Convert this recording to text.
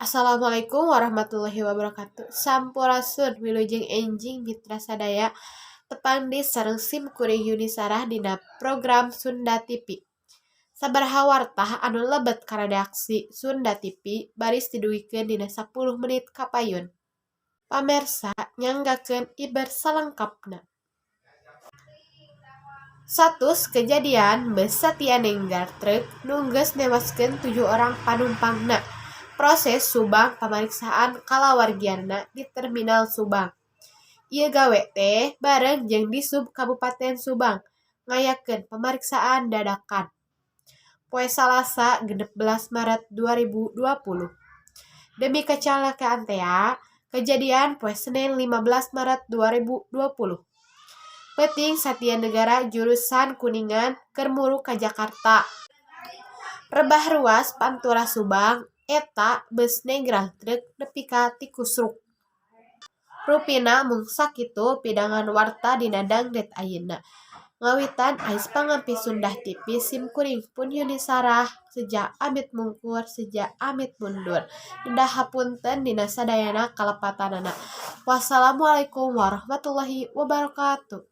Assalamualaikum warahmatullahi wabarakatuh. Sampurasun, wilujeng enjing mitra sadaya. Tepang deui sareng sim kuring Yuni Sarah dina program Sunda TV. Sabaraha warta anu lebet ka redaksi Sunda TV baris didugikeun dina 10 menit kapayun. Pamirsa, nyanggakeun iber salengkapna. Satus kejadian bus Satya nenggar truk nu geus newaskeun 7 orang panumpangna. Proses Subang pamariksaan kalawargianana di Terminal Subang. Ieu gawe teh bareng jeung Dishub Kabupaten Subang ngayakeun pamariksaan dadakan. Poe Salasa 16 Maret 2020. Demi kecelakaan tea, kejadian poe Senen 15 Maret 2020. Peuting Satya Negara jurusan Kuningan keur muruk ka Jakarta. Rebah ruas Pantura Subang eta beus negral truk nepi ka tikusruk. Rupina mung sakitu pidangan warta dina dangdut ayeuna. Ngawitan ais pangampih Sunda TV sim kuring pun Yuni Sarah seja amit mungkur, seja amit mundur. Nedah hapunten dina sadayana kalepatanana. Wassalamualaikum warahmatullahi wabarakatuh.